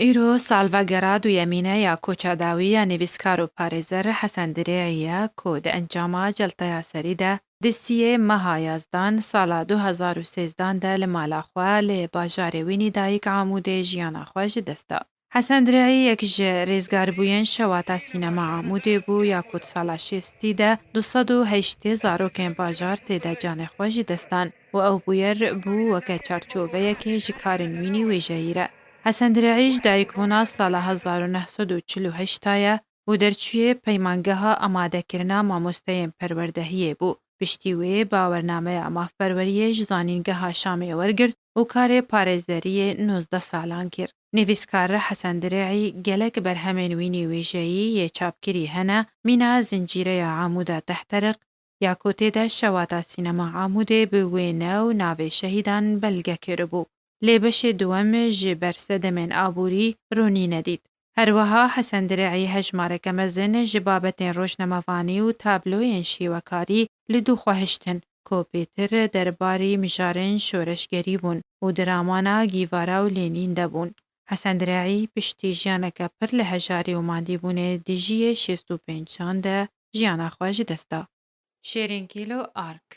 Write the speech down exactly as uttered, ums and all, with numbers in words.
Îro salvegera duyemîne ya koça dawî ya nivîskar û parêzer Hesen Dirêyî ye ku di encama celteya serî de di siyê meha yazdan sala du hezar û sêzdan de li mala xwe li bajarê wî nî dayik Amûdê jiyana xwe ji dest da. Hesen Dirêyî yek ji rêzgarbûyên şewata sînema Amûdê bû ya ku di sala şêstî de du sed û heştê zarokên bajar tê de canê xwe ji dest dan û ew bûyer bû weke çarçoveyekê ji karên wî nî wêjeyî re. Hesen Dirêyî ji dayikbûna sala hezar û neh sed û çil û heşt ye û derçûyê Peymangeha Amadekirina Mamosteyên Perwerdehiyê bû. Piştî wê bawernameya mafperweriyê ji Zanîngeha Şamê wergirt û karê parêzeriyê nozdeh salan kir. Nivîskar Hesen Dirêyî gelek berhemên wî nî wêjeyî yê çapkirî hene, mîna Zincîreya Amûda Tehtereq, ya ku tê de şewata sînema Amûdê bi wêne û navê şehîdan belge kiribû. Lê beşê duwem ji ber sedemên aborî ronî nedît. Her wiha Hesen Dirêyî hejmareke mezin ji babetên rojnamevanî û tabloyên şîwekarî li dû xwe hiştin, ku pêtir derbarî mijarên şoreşgerî bûn û di ramana Gîvara û Lênîn de bûn. Hesen Dirêyî piştî jiyaneke pir li hejarî û mandîbûnê di jiyê şêst û pêncan de jiyana xwe ji dest da. Şêrîn Kîlo Ark.